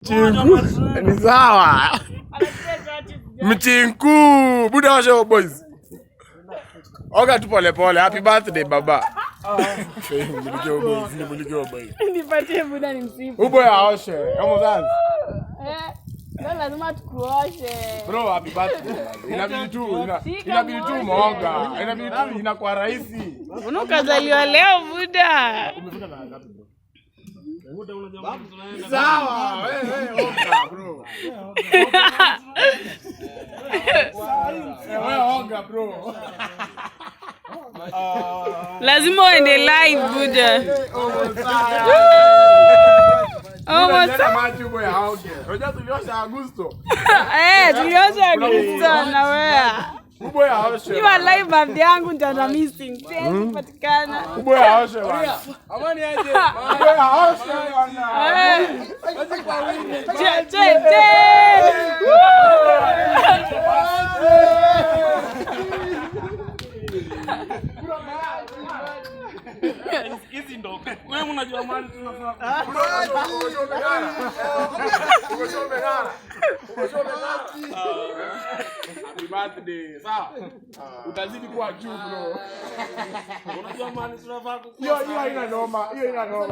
Chinku. Ni sawa. Mchinku. Buda washo boys. Oga tu pole pole. Happy birthday, baba. Mulike boys, ni mulike boys. Nipatie buda ni msifu. Uboy aoshe. Kama zazi. Eh, leo lazima tukuoshe. Bro, happy birthday. Shika Inabidi tu muoshe. Umeoga. Inabidi tu inakuwa rahisi. Mbona ukazaliwa leo, buda? Umefika na ngapi, bro? Sawa, wewe oga, bro. Wewe oga, bro. Lazima uende live, buda. Oh, sawa. Oh, Buda, maji uboy aoge. Unajua tuliosha Augusto. Eh, tuliosha Augusto na wewe. Uboy aoshe. Iwa live birthday yangu nitaenda missing. Siwezi patikana. Uboy aoshe, bwana. Amani aje. Uboy aoshe, bwana. Eh. Che che che. Woo! Hizi ndo. Wewe unajua mali tunafaa. Uko umeng'ara. Uko umeng'ara. Happy birthday. Sawa. Utazidi kuwa juu, bro. Unajua mali tunafaa kukua. Hiyo haina noma. Hiyo haina noma.